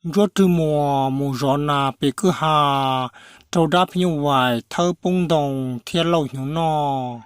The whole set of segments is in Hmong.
Ntsuab Rwg Muas mus zov nas pem kwj ha, raug dab phim nyuj vais thawb poob ntoo thiab lauj hnyuv noj.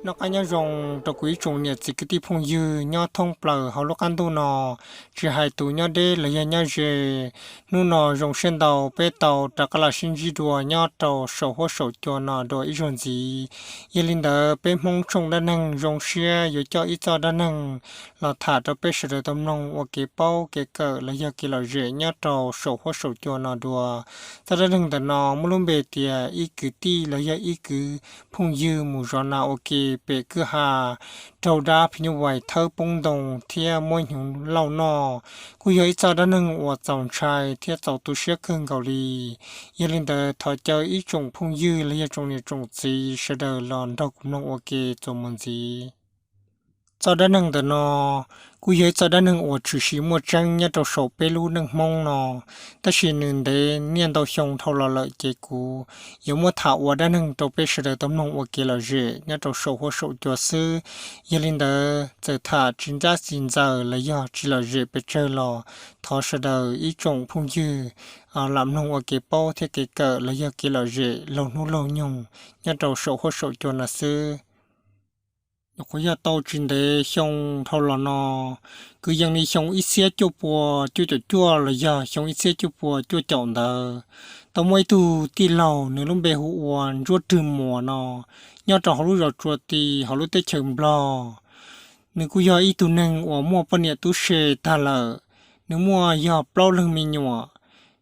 Noj qab nyob zoo rau kuv ib tsoom niam txiv kwv tij phooj ywg nyob thoob plaws hauv lub qab ntuj no, tsis hais tus nyob deb los yog nyob ze. Hnub no zoo siab ntau peb tau rov qab los sib ntsib dua nyob rau saum huab saum cua no dua ib zaug ntxiv. Yog li ntawd peb Hmoob tshooj dab neeg zoo siab yuav coj ib txoj dab neeg los tham rau peb sawv daws tau mloog ua kev paub kev kawm los yog kev lom zem nyob rau saum huab saum cua no dua. Txoj dab neeg ntawm no muaj lub npe tias ib kwv tij los yog ib kwv phooj ywg mus zov nas ua ke pem kwj ha, raug dab phim nyuj vais thawb poob ntoo thiab muab hnyuv lauj noj. Kuj yog ib txoj dab neeg uas txaus ntshai thiab txaus tu siab kawg nkaus li. Yog li ntawd thov caw ib tsoom phooj ywg los yog tsoom niam tsoom txiv sawv daws los nrog kuv mloog ua ke txuas mus ntxiv. Txoj dab neeg ntawm no kuj yog ib txoj dab neeg uas tshwm sim muaj tseeb nyob rau saum peb lub neej Hmoob no, tab sis nws ntev niaj ntau xyoo dhau los lawm ces kuv yuav muab tham ua dab neeg rau peb sawv daws tau mloog ua kev lom zem nyob rau saum huab saum cua xwb. Yog li ntawd txawm tham tsis ncaj tsis ntxaws los yog tsis lom zem pes tsawg los thov sawv daws ib tsoom phooj ywg lam mloog ua kev paub thiab kev kawm los yog kev lom zem laug hnub laug nyoog nyob rau saum huab saum cua no xwb. Nyuam qhuav yog tau tsis ntev xyoo dhau los no, kwv yees li xyoo ib txhiab cuaj pua cuaj caum cuaj los yog xyoo ib txhiab cuaj pua cuaj caum ntawd, tau muaj ib tug tij laug nws lub npe hu ua Ntsuab Rwg Muas no, nyob rau hauv lub zos Tsua Ti hauv lub teb chaws Nplog. Nws kuj yog ib tug neeg uas muaj poj niam tub se tag lawm, nws muaj yog plaub leeg me nyuam.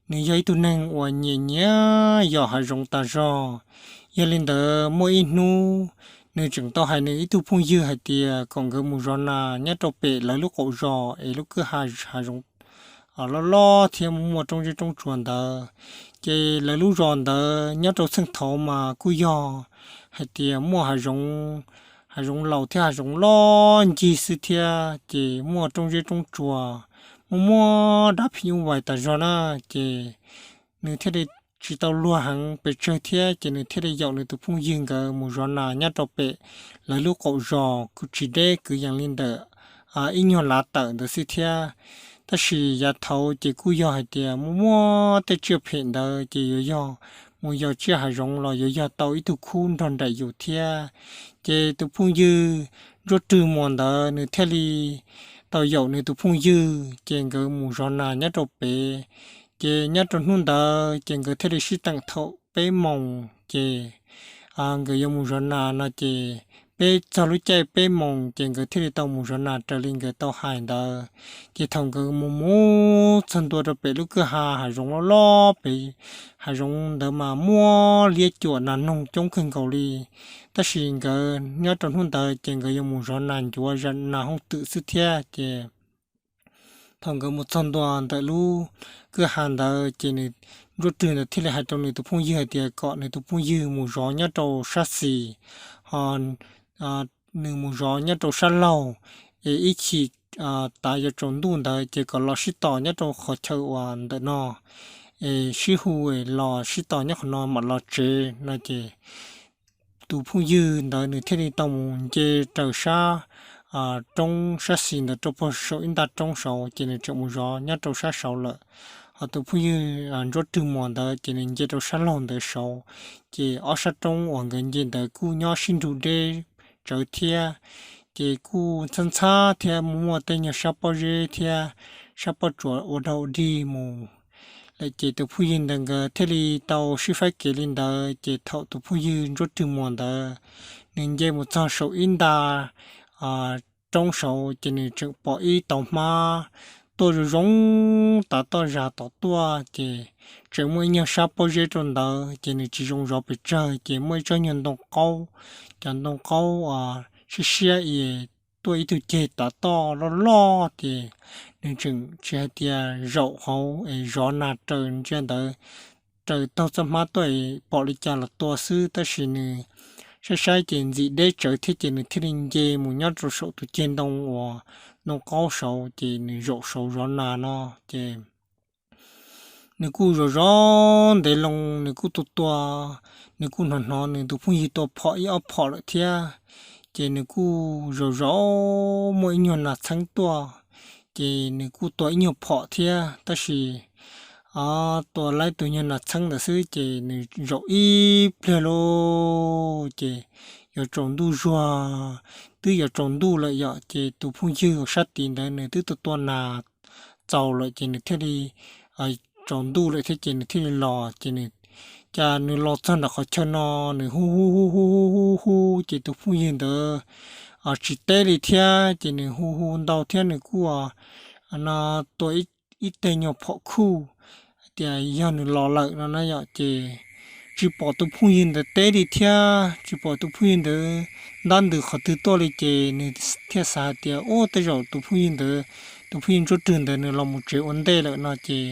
Nws yog ib tug neeg uas nyiam nyiam yos hav zoov tas zog. Yog li ntawd muaj ib hnub nws tseem tau hais nws ib tug phooj ywg hais tias kom nkawd mus zov nas nyob rau pem lawv lub qaum zos es lub kwj ha hav zoov loj loj thiab muaj roob zeb roob tsuas ntawd. Ces lawv lub zos ntawd nyob rau txheej thaud mas kuj yog hais tias muaj hav zoov, hav zoov laus thiab hav zoov loj ncig xwb thiab ces muaj roob zeb roob tsuas, muaj muaj dab phim nyuj vais tas zog na. Ces nws thiaj li tsis tau luag heev pes tsawg thiab ces nws thiaj li yaum nws tus phooj ywg nkawd mus zov nas nyob rau pem lawv lub qaum zos kuj tsis deb, kwv yees li ntawm ib nyuag lav tawm ntawd xwb thiab. Tab sis yav thaud ces kuj yog hais tias muaj muaj tej tsiaj phem ntawd ces yuav yog mus yos tsiaj hav zoov los yuav yog tau ib tug khub nrog nraim yus thiab. Ces tus phooj ywg Ntsuab Rwg Muas ntawd nws thiaj li tau yaum nws tus phooj ywg ces nkawd mus zov nas nyob rau pem. Ces nyob rau hnub ntawd ces nkawd thiaj li sib teem thaum peb moos ces nkawd yuav mus zov nas no ces peb txog lub caij peb moos ces nkawd thiaj li tau mus zov nas raws li nkawd tau hais ntawd. Ces thaum nkawd mus mus txog ntua rau pem lub kwj ha hav zoov loj loj pem, hav zoov ntawd mas muaj liab cuam nas noog coob kawg nkaus li. Tab sis nkawd nyob rau hnub ntawd ces nkawd yuav mus zov nas ncuav nas hooj twm xwb thiab ces thaum nkawd mus txog ntua ntawm lub kwj ha ntawd ces nws, Ntsuab Rwg ntawd thiaj li hais rau nws tus phooj ywg hais tias kom nws tus phooj ywg mus zov nyob rau sab xis, ho nws mus zov nyob rau sab laug, es ib chim tav yuav tsaus ntuj ntawd ces kom los sib tos nyob rau qhov chaw uas ntawm no, es sib hu los sib tos nyob qhov no mam los tsev no ces tus phooj ywg ntawd nws thiaj li tau mus nce raws sab roob sab xis ntawd rau puag saum ib nta roob saud ces nws tseem mus zov nyob rau sab saud lawm. Ho tus phooj ywg Ntsuab Rwg Muas ntawd ces nws nce rau sab laug ntawd saud, ces ob sab roob uas nkawd nce ntawd kuj nyob sib nrug deb tsawv thiab. Ces kuj ntxhab ntxhab thiab muaj muaj tej nyuag sab pob zeb thiab sab pob tsuas ua dog ua dig mus lawm ces tus phooj ywg ntawd nkawd thiaj li tau sib faib kev li ntawd ces thaum tus phooj ywg Ntsuab Rwg Muas ntawd nws nce mus txog saum ib nta roob saud ces nws tseem pom ib tauv hmab tuaj zoo zoo tav toj zag tom tuaj ces tseem muaj ib nyuag sab pob zeb rau ntawd ces nws tsis zoo zov pes tsawg ces muaj ib tsob nyuag ntoo qaub, cov ntoo qaub siab siab es tuaj ib tug ceg tav toj loj loj ces nws tseem tsis hais tias zaum hauv es zov nas raws ntsia ntawd raws taug txoj hmab tuaj pom li cas los tua xwb, tab sis nws saib saib ces ntxim deb tsawv thiab ces nws thiaj li nce mus nyob rau saum tus ceg ntoo uas ntoo qaub saud ces nws zaum saud zov nas no ces nws kuj zov zov ntev loo, nws kuj tua tua, nws kuj hnov hnov nws tus phooj ywg tua phom ib ob phom lawm thiab. Ces nws kuj zov zov muaj ib nyuag nas txheeb tuaj, ces nws kuj tua ib nyuag phom thiab, tab sis tua laib tus nyuag nas txheeb ntawd xwb ces nws zaum ib pliag lauj ces yuav tsaus ntuj zuag, twb yuav tsaus ntuj lawm yom, ces tus phooj ywg uas sab tid ntawd nws twb tua tua nas txaus lawm ces nws thiaj li tsaus ntuj lawm thiab ces nws thiaj li los ces nws, cas nws los txog nram qhov chaw no, nws hu hu hu hu hu hu hu ces tus phooj ywg ntawd tsis teb li thiab ces nws hu hu ntau thiab nws kuj no tua ib teg nyuag phom khuj hais tias yog nws los lawm no na yom, ces tsis pom tus phooj ywg ntawd teb li thiab, tsis pom tus phooj ywg ntawd ntab ntws qhov twg tuaj li ces nws thiaj xav hais tias ub tej zaum tus phooj ywg ntawd, tus phooj ywg ntsuab rwg ntawd nws los mus tsev ua ntej lawm no ces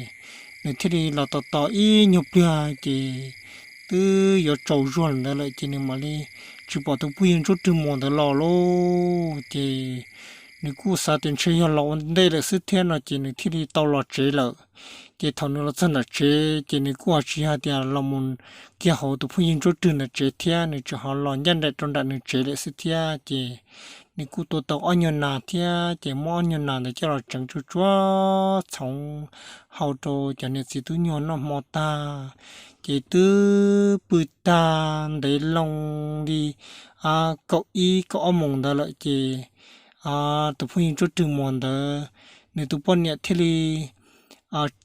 nws thiaj li los tos tos ib nyuag pliag ces twb yuav tsaus zuag ntawd lawm ces nws mam li tsis pom tus phooj ywg ntsuab rwg mus ntawd los lauj ces nws kuj xav tias ntshe yog los ua ntej lawm xwb thiab no ces nws thiaj li tau los tsev lawm. Ces thaum nws los txog nram tsev ces nws kuj ho tsis yog tias los mus kiag hauv tus phooj ywg ntsuab rwg ntawd tsev thiab, nws tseem ho los ncaj nraim rau nram nws tsev lawm xwb thiab ces nws kuj tua tau ob nyuag nas thiab ces muab ob nyuag nas ntawd coj los tseev tsuag tsuag txhoov hau rau cov niam txiv tub nyuag noj hmo tag. Ces twb pw tag ntev loo li kaum ib kaum ob moos ntawd lawm ces tus phooj ywg ntsuab rwg mus ntawd, nws tus poj niam thiaj li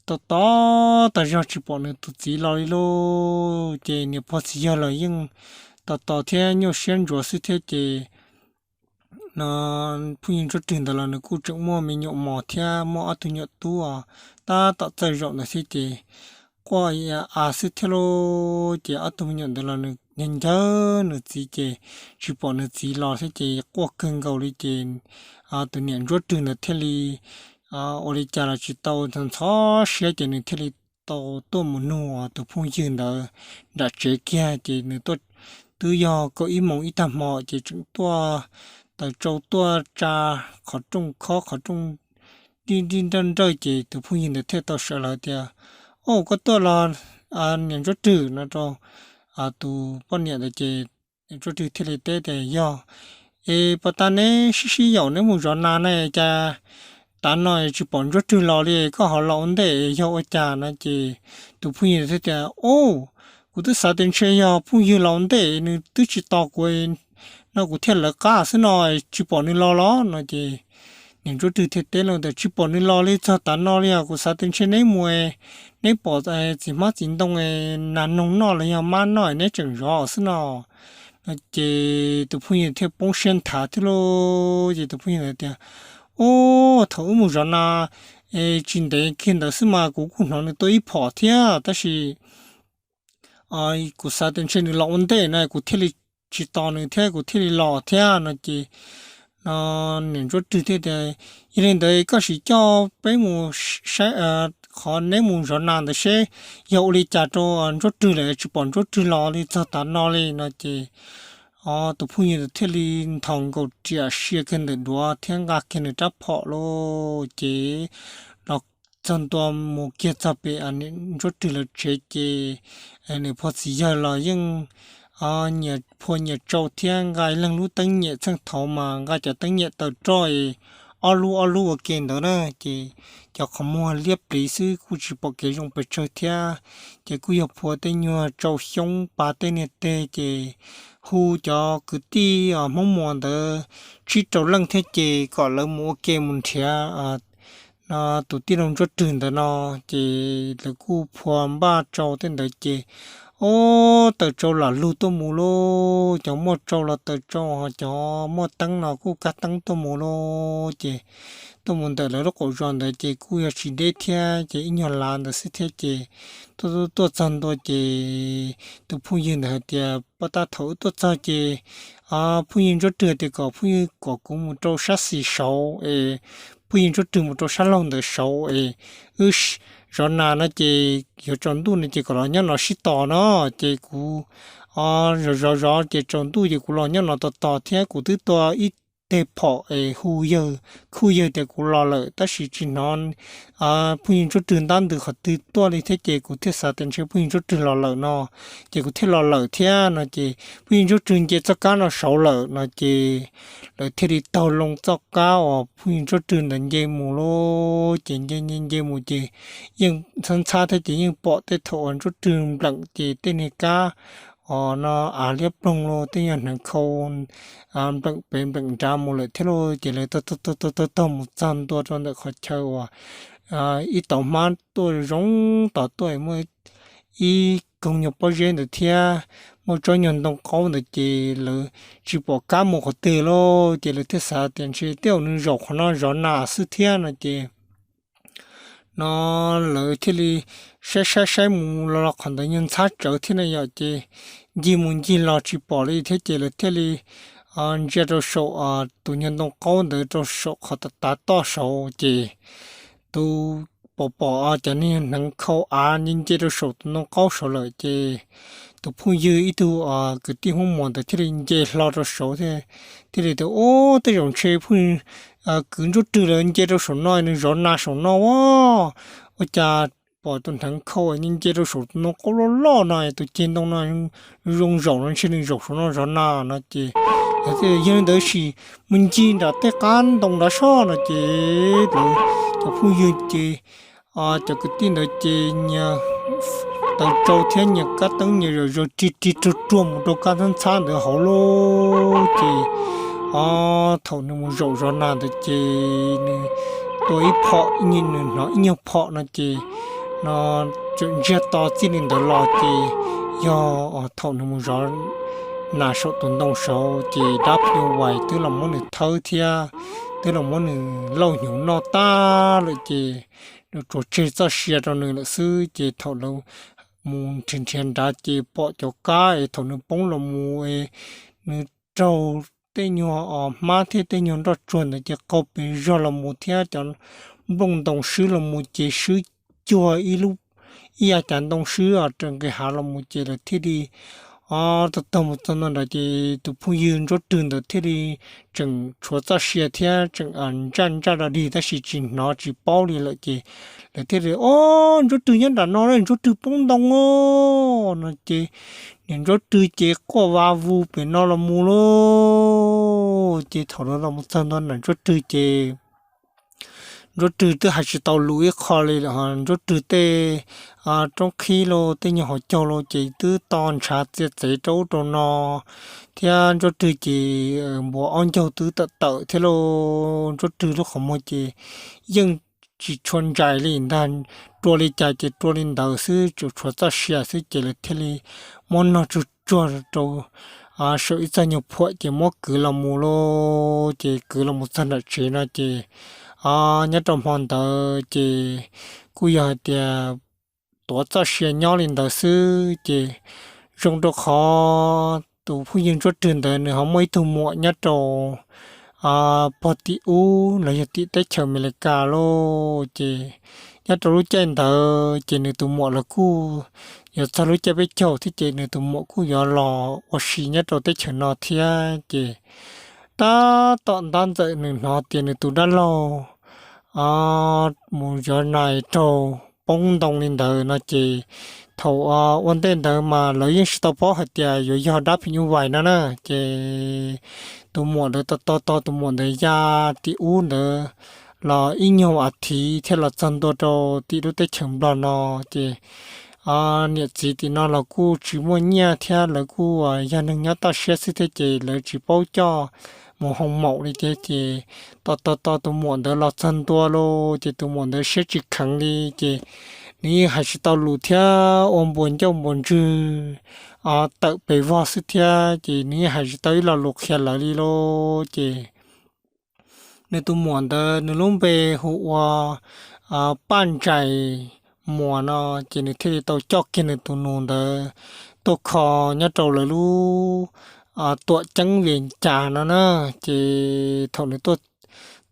tos tos tas zog tsis pom nws tus txiv los li lauj. Ces niam pog txiv yawg los yeej tos tos thiab nyuaj siab ntsuav xwb thiab ces no phooj ywg ntsuab rwg ntawd los nws kuj tseem muaj me nyuam mos thiab muaj ob tug nyuam tub tab tom txawj zaum ntawd thiab ces quaj a xwb thiab lauj. Ces ob tug me nyuam ntawd los nws ncawg nws txiv ces tsis pom nws txiv los thiab ces quaj kawg nkaus li ces tus niam ntsuab rwg ntawd thiaj li ua li cas los tsis tau, ntxhov siab ces nws thiaj li tau tuaj mus nug tus phooj ywg ntawd nram tsev kiag ces nws twb yog kaum ib moos ib tag hmo ces tseem tuaj taws tsau tuaj tsa qhov rooj khob qhov rooj dib dib nrawj nrawj ces tus phooj ywg ntawd thiaj tau sawv los tias, Au, koj tuaj los niam ntsuab rwg? No rau tus poj niam ntawd ces niam ntsuab rwg thiaj li teb tias, Yog es puas tas neb sib sib yaum neb mus zov nas na cas tav no tsis pom ntsuab rwg los li, koj ho los ua ntej yog ua cas? No ces tus phooj ywg thiaj tias, Au, kuv twb xav tias ntshe yog phooj ywg los ua ntej nws twb tsis tos kuv no kuv thiaj lawv qab xwb no, tsis pom nws los los? No ces niam ntsuab rwg thiaj teb los tias, Tsis pom nws los li txog tav no li os, kuv xav tias ntshe neb mus neb pom txiv hmab txiv ntoo nas noog noj los yog mab noj neb tseem zov xwb no. No ces tus phooj ywg thiaj poob siab nthav thiab lauj. Ces tus phooj ywg tias, Au, thaum wb mus zov nas tsis ntev kiag ntawd xwb mas kuv kuj hnov nws tua ib phom thiab, tab sis kuv xav tias ntshe nws los ua ntej na kuv thiaj li tsis tos nws thiab kuv thiaj li los thiab. No ces niam ntsuab rwg thiaj tias, Yog li ntawd koj sim coj peb mus saib qhov neb mus zov nas ntawd seb yog ua li cas rau ntsuab rwg lawm tsis pom ntsuab rwg los li txog tav no li. No ces tus phooj ywg thiaj li nthos nkaus riam sia kiag ntawm duav thiab nqa kiag nws rab phom lauj. Ces los txog ntua mus kiag txog pem niam ntsuab rwg lawv tsev ces niam pog txiv yawg los yeej nyias phua nyias tsau thiab nqa ib leeg lub teeb nyem, txheej thaud mas nqa cov teeb nyem taws roj ob lub ob lub ua ke ntawd na, ces cov qhov muag liab pliv xwb kuj tsis pom kev zoo pes tsawg thiab. Ces kuj yog phua tej nyuag tsau xyoob pa tej niag teg ces hu cov kwv tij Hmoob Muas ntawd tsib rau leej thiab ces kom lawv mus ua ke mus nrhiav no tus tij laug Ntsuab Rwg ntawd no. Ces lawv kuj phua npaj tsau tej ntawd ces, o, taws tsau lam lug tuaj mus lauj. Cov muaj tsau los taws tsau, ho cov muaj teeb no kuj kab teeb tuaj mus lauj. Ces tuaj mus ntawm lawv lub qaum zos ntawd ces kuj yog tsis deb thiab, ces ib nyuag lav ntawd xwb thiab. Ces tuaj tuaj tuaj txog ntua ces tus phooj ywg ntawd hais tias, Pab tab thaum wb tuaj txog ces phooj ywg Ntsuab Rwg tias kom phooj ywg kom kuv mus rau sab xis saud es phooj ywg Ntsuab Rwg mus rau sab laug ntawd saud es wb zov nas no ces yuav tsaus ntuj no ces kom los nyob no sib tos no. Ces kuv zov zov zov ces tsaus ntuj ces kuv los nyob no tos tos thiab kuv twb tua ib teg phom es hu yawg, khuj yawg tias kuv los lawm tab sis tsis hnov phooj ywg Ntsuab Rwg ntab ntws qhov twg tuaj li thiab ces kuv thiaj xav tias ntshe phooj ywg Ntsuab Rwg los lawm no, ces kuv thiaj los lawm thiab no ces phooj ywg Ntsuab Rwg nce txoj kab no saud lawm no ces lawv thiaj li taug loo txoj kab uas phooj ywg Ntsuab Rwg ntawd nce mus lauj. Ces nce nce nce mus ces yeej ntxhab ntxhab thiab ces yeej pom tej thaum uas Ntsuab Rwg npleem ces tej niag kab os no av liab ploog los tej nyuag hneev khau npleem pem npleem nrad mus lawm thiab lauj. Ces lawv taug taug taug mus txog ntua rau ntawm qhov chaw uas ib tauv hmab tuaj zoo tos tuaj muaj ib koog nyuag pob zeb ntawd thiab muaj tsob nyuag ntoo qaub ntawd ces lawv tsis pom kab mus qhov twg lauj. Ces lawv thiaj xav tias ntshe tej zaum nws zaum qhov no zov nas xwb thiab no ces no lawv thiaj li saib saib saib mus los los qhov ntawd nyuag ntxhab tsawv thiab na yom ces ncig mus ncig los tsis pom li thiab ces lawv thiaj li ntsia rau saum tus nyuag ntoo qaub ntawd rau saum qhov tav toj saud ces tus pom pom cov niag hneev khau av nce nce rau saum tus ntoo qaub saud lawm ces tus phooj ywg ib tug kwv tij Hmoob Muas ntawd thiaj li nce hlo rau saud thiab thiaj li tias, Ub, tej zaum ntshe phooj ywg kwv Ntsuab Rwg lawv nce rau saum no nws zov nas saum no a. Ua cas pom tus hneev khau nce nce rau saum tus ntoo qaub loj loj no, tus ceg ntoo no zoo zaum no ntshe nws zaum saum no zov nas no ces yog li ntawd sim mus ncig nram tej qab ntoo nrad soj no ces lawv cov phooj ywg ces cov kwv tij ntawd ces nyias taws tsau thiab nyias kab teeb nyias zom zaws rig rig ruag ruag mus rau kab ntxhab ntxhab ntawd hauv lauj. Ces thaum nws mus zaum zov nas ntawd ces nws tua ib phom, nws hnov ib nyuag phom no ces no tseem ntsiag to txij li ntawd los ces yog thaum nws mus zov nas saum tus ntoo saud ces dab phim nyuj vais twb los muab nws thawb thiab twb los muab nws lauj hnyuv noj tag lawm ces nws tsuas tseg txoj sia rau nws lawm xwb. Ces thaum lawv mus nrhiav nrhiav nrad ces pom cov kab es thaum nws poob los mus es nws raug tej nyuag hmab thiab tej nyuag nroj tsuag ntawd ces qaug pes zog los mus thiab cov nplooj ntoo swb los mus ces swb cuag ib lub, ib yav cav ntoo swb raws nqis hav los mus ces lawv thiaj li taug taug mus txog ntua nrad ces tus phooj ywg Ntsuab Rwg ntawd thiaj li tseem tshuav txoj sia thiab tseem ntsaj ntsaj dog dig tab sis tsis hnov tsis paub li lawm ces lawv thiaj li, Ob, Ntsuab Rwg nyob nram no, Ntsuab Rwg poob ntoo os no ces niam Ntsuab Rwg ces quaj va vus pem no los mus lauj. Ces thaum lawv los mus txog ntua nram Ntsuab Rwg ces Ntsuab Rwg twb hais tsis tau lus ib qho li lawm, Ntsuab Rwg tej roob qhib los tej nyuag hauv caug los ces twb to ntshav txia txev rau ub rau no thiab Ntsuab Rwg ces npuas ob ncaug twb tawm tawm thiab lauj. Ntsuab Rwg lub qhov muag ces yeej tsis tshua ntsais li ntag, rua li cas ces rua li ntawd xwb, tsuas tshuav txoj sia xwb ces lawv thiaj li muab nog tsuag tsuag rau saum ib txoj nyuag phuam ces muab kwv los mus lauj. Ces kwv los mus txog nram tsev no ces nyob rau hmo ntawd ces kuj yog hais tias tuav txoj sia nyob li ntawd xwb ces zoo rau qhov tus phooj ywg Ntsuab Rwg ntawd nws ho muaj ib tug muam nyob rau pog tim ub los yog tim teb chaws Amelikas lauj. Ces nyob rau lub caij ntawd ces nws tus muam los kuj yuav txog lub caij peb caug thiab ces nws tus muam kuj yuav los ua si nyob rau teb chaws no thiab ces tab tom ntab ntxawm nws hnov tias nws tus dab laug mus zov nais raug poob ntoo li ntawd no ces thaum ua ntej ntawd mas lawv yeej tsis tau paub hais tias yuav yog dab phim nyuj vais no na. Ces tus muam ntawd tos tos tos tus muam ntawd ya tim ub ntawd los ib nyuag as thiv thiab los txog ntua rau tim lub teb chaws Nplog no ces niam txiv tim no los kuj tsis muaj nyiaj thiab lawv kuj yog neeg nyob toj siab xwb thiab ces lawv tsis paub coj mus hoo maum li thiab ces tos tos tos tus muam ntawd los txog ntua lauj ces tus muam ntawd siab tsis kheev li ces nws yeej hais tsis tau lus thiab ua npuas ncauj npuas ntswg tawm pes vog xwb thiab ces nws yeej hais tsis tau ib lo lus qhia lawv li lauj. Ces nws tus muam ntawd nws lub npe hu ua Paj Ntsais Muas no ces nws thiaj li tau coj kiag nws tus nus ntawd tuaj kho nyob rau lawv lub tuam ceeb Vias Cas no na. Ces thaum nws tuaj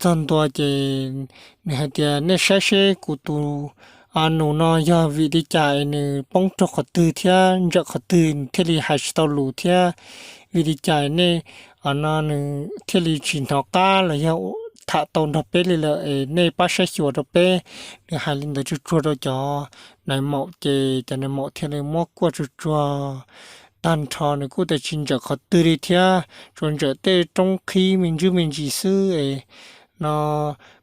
txog ntua ces nws hais tias nej saib seb kuv tus nus no yog vim li cas es nws poob rau qhov twg thiab ntsawm qhov twg nws thiaj li hais tsis tau lus thiab vim li cas nej no nws thiaj li tsis hnov qab los yog tham tau nrog peb li lawm es nej pab saib xyuas rau peb. Nws hais li ntawd tsuag tsuag rau cov nais maum ces cov nais maum thiaj li muab kuaj tsuag tsuag tag nrho, nws kuj tias tsis ntsawm qhov twg li thiab, tsuas ntsawm tej roob qhib me ntsis me ntsis xwb es no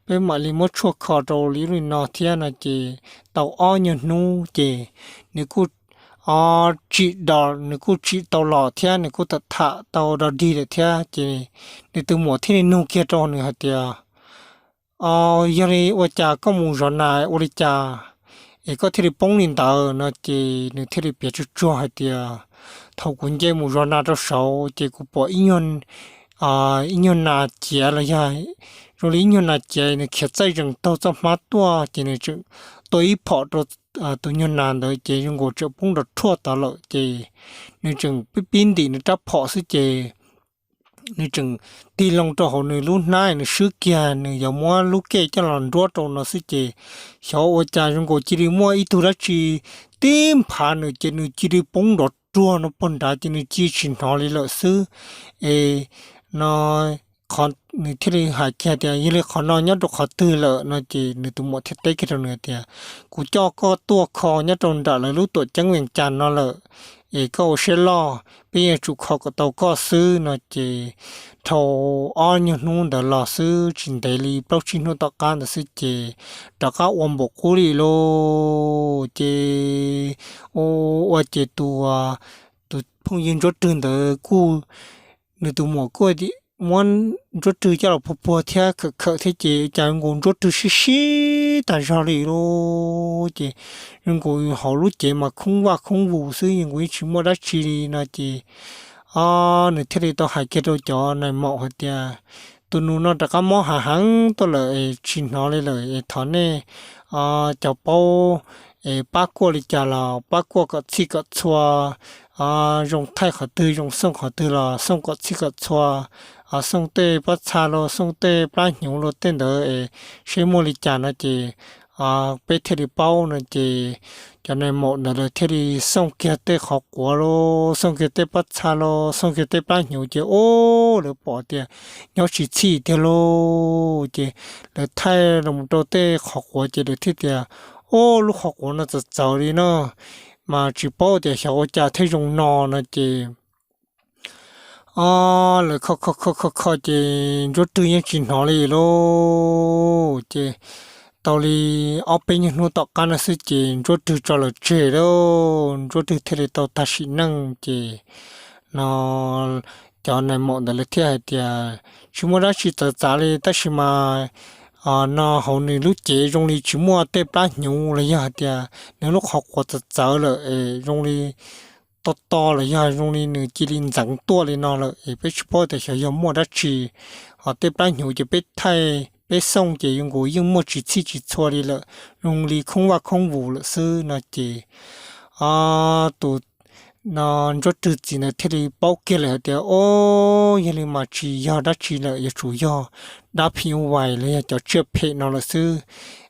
peb mam li muab tshuaj kho rau li ub li no thiab no ces tau ob nyuag hnub ces nws kuj tsim do, nws kuj tsim tau los thiab nws kuj tham tham tau do dig lawm thiab ces nws tus muam thiaj li nug kiag rau nws hais tias, Yog li ua cas koj mus zov nas ua li cas es koj thiaj li poob li ntawd? No ces nws thiaj li piav tsuag tsuag hais tias, Thaum kuv nce mus zov nas rau saud ces kuv pom ib nyuag nas ciav los yog zoo li ib nyuag nas ciav nws khiav txaij zees taug txoj hmab tuaj ces nws tseem tua ib phom rau tus nyuag nas ntawd ces zoo nkaus tseem poob nrov rhuaj tod lawm ces nws tseem pib pib ntim nws rab phom xwb ces nws tseem tig loo rau hauv nws lub hnab, nws swb kiag nws yuav muab lub kej coj los nruab rau no xwb ces xyov ua cas zoo nkaus cia li muaj ib tug dab tsi tib nphav nws ces nws cia li poob nrov ruag no pog nrad ces nws cia tsis hnov li lawm xwb. Es no nws thiaj li hais kiag tias, Yog li qhov no nyob rau qhov twg lawm? No ces nws tus muam thiaj teb kiag rau nws tias, Kuv coj koj tuaj kho nyob rau nram lawv lub tuam ceeb Vees Cas no lawm, es koj ua siab loj, peb yuav tsum kho kom tau koj xwb. No ces dhau ob nyuag hnub ntawd los xwb, tsis ntev li plaub tsib hnub tom qab ntawd xwb ces rov qab ua npaum qub li lauj. Ces ua ua ces tus, tus phooj ywg Ntsuab Rwg ntawd kuj, nws tus muam kuj muab Ntsuab Rwg coj los puag puag thiab khawm khawm thiab ces cas nkaus Ntsuab Rwg sib sib tas zog li lauj. Ces zoo nkaus hauv lub cev mas khoob vaj khoob vus xwb, zoo nkaus yeej tsis muaj dab tsi li no ces o nws thiaj li tau hais kiag rau cov nais maum hais tias, Tus nus no rov qab mob hav heev tuaj lawm es tsis hnov li lawm es thov nej cov paub es pab kuaj li cas los pab kuaj kom txhij kom txhua, zoo thaij qhov twg zoo xooj qhov twg los xooj kom txhij kom txhua, xooj tej pob txha los xooj tej plab hnyuv los tej ntawd es seb muaj li cas no ces peb thiaj li paub no ces cov nais maum ntawd lawv thiaj li xooj kiag tej qhov quav los xooj kiag tej pob txha los xooj kiag tej plab hnyuv ces o lawv pom tias nyob tsis txhij tiag lauj. Ces lawv thaij los rau tej qhov quav ces lawv thiaj tias, O, lub qhov quav no txawv txawv li no, mas tsis paub tias xyov ua cas thiaj zoo no no ces o lawv kho kho kho kho kho ces Ntsuab Rwg yeej tsis hnov li lauj. Ces tau li ob peb nyuag hnub tom qab no xwb ces Ntsuab Rwg tso lawm tseg lauj, Ntsuab Rwg thiaj li tau tag sim neej ces no cov nais maum ntawd lawv thiaj hais tias, Tsis muaj dab tsi txawv txav li tab sis mas no hauv nws lub cev zoo li tsis muaj tej plab hnyuv los yog hais tias nws lub qhov quav txawv txawv lawm es zoo li to to los yog zoo li nws cia li ntxeev tuaj li no lawm es peb tsis paub tias xyov yog muaj dab tsi. Ho tej plab hnyuv ces peb thaij peb xooj ces zoo nkaus yeej muaj tsis txhij tsis txhua li lawm, zoo li khoob vaj khoob vus lawm xwb no ces tus no Ntsuab Rwg txiv ntawd thiaj li paub kiag lawm hais tias, O, yog li mas tsis yog dab tsi lawm, yuav tsum yog dab phim nyuj vais los yog cov tsiaj phem no lawm xwb.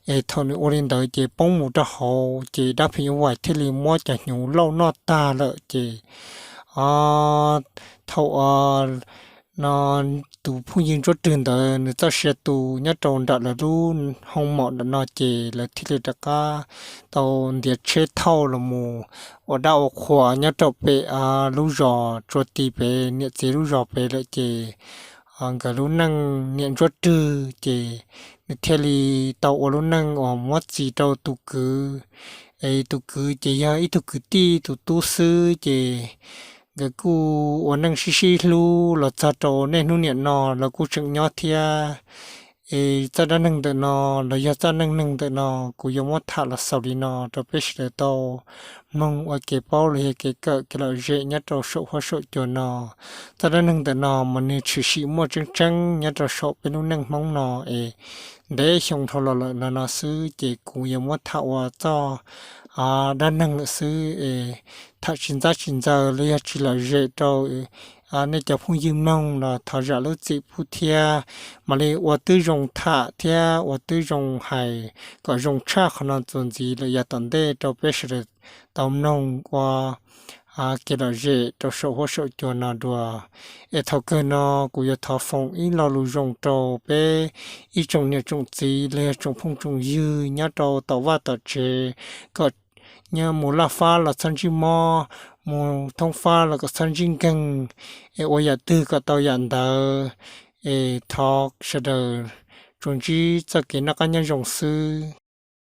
Es thaum nws ua li ntawd ces poob mus rau hauv ces dab phim nyuj vais thiaj li muab cov hnyuv lauj noj tag lawm ces thaum no tus phooj ywg Ntsuab Rwg ntawd nws txoj sia tu nyob rau nram lawv lub hoo maum ntawm no ces lawv thiaj li rov qab tau ntiav tsheb thauj los mus ua dab ua qhua nyob rau pem lub zos Tsua Tis pem, niam txiv lub zos pem lawm ces nkawd lub neej niam Ntsuab Rwg ces nws thiaj li tau ua lub neej uas muab txis rau tus kwv. Es tus kwv ces yog ib tug kwv tij tus tub xwb ces nkawd kuj ua neej sib sib hlub los txog rau niaj hnub niam no los kuj tseem nyob thiab. Es txoj dab neeg ntawm no los yog txoj neej neeg ntawm no kuv yuav muab tham los xaus li no rau peb sawv daws tau mloog ua kev paub los yog kev kawm kev lom zem nyob rau saum huab saum cua no. Txoj dab neeg ntawm no mas nws tshwm sim muaj tseeb tseeb nyob rau saum peb lub neej Hmoob no es ntev xyoo dhau los lawm no no xwb ces kuv yuav muab tham ua txoj dab neeg lawm xwb es tham tsis ntxab tsis ntxaws los yog tsis lom zem rau nej cov phooj ywg mloog los thov zam lub txim pub thiab. Mam li ua twb zoo tham thiab ua twb zoo hais kom zoo tshaj qhov no txuas ntxiv lawm yav tom ntej rau peb sawv daws tau mloog ua kev lom zem rau saum huab saum cua no dua. Es thaum kawg no kuv yuav thov foom ib lo lus zoo rau peb ib tsoom niam tsoom txiv los yog tsoom phooj tsoom ywg nyob rau tom vaj tom tsev, kom nyob mus laj fab los txhob ntsib mob, mus thoob fab los kom txhob ntsib nkeeg, es ua yam twg kom tau yam ntawd. Es thov sawv daws tsuas ntsib txoj kev noj qab nyob zoo xwb.